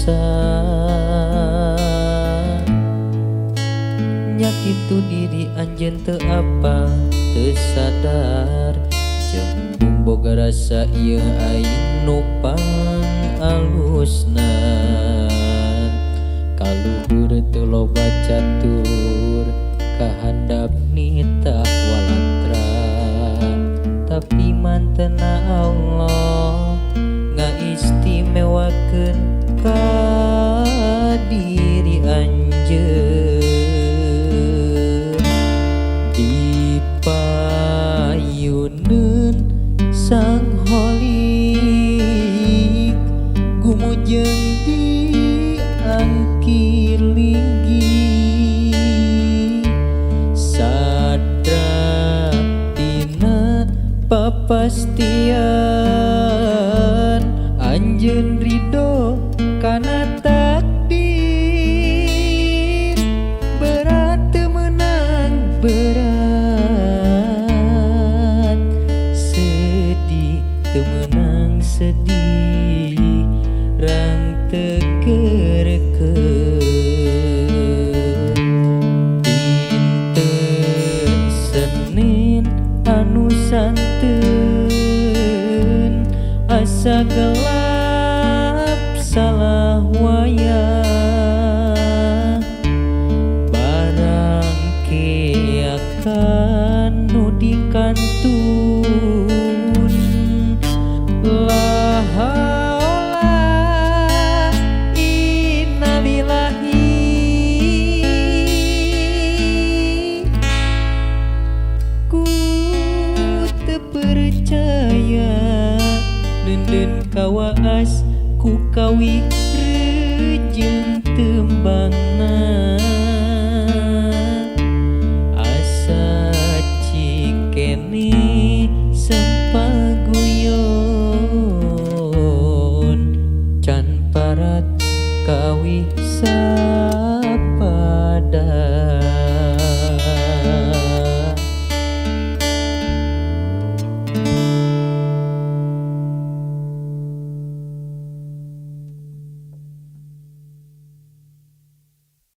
dosa. Nya kitu diri anjeun teu apa teu sadar, jembung boga rasa ieu aing nu pang alusna. Kaluhur teu loba catur kahandap nitah walatra, tapi mantena Allah ngaistimewakeun ka diri anjeun. Di payuneun Sang Holik gumujeng di angkir linggih, sadra tina papastian anjeun ridho kana takdir. Berat teu meunang berat, sedih teu meunang sedih, rang teu kerkeun. Dinten Senin anu santeun asa gelap salah wayah, barang keakan nu dikantun. La haula innalillahi, ku teu percaya neundeun kawaas ku kawi rejeung tembangna. Asa cikene sempaguyon can parat kawi sapadana.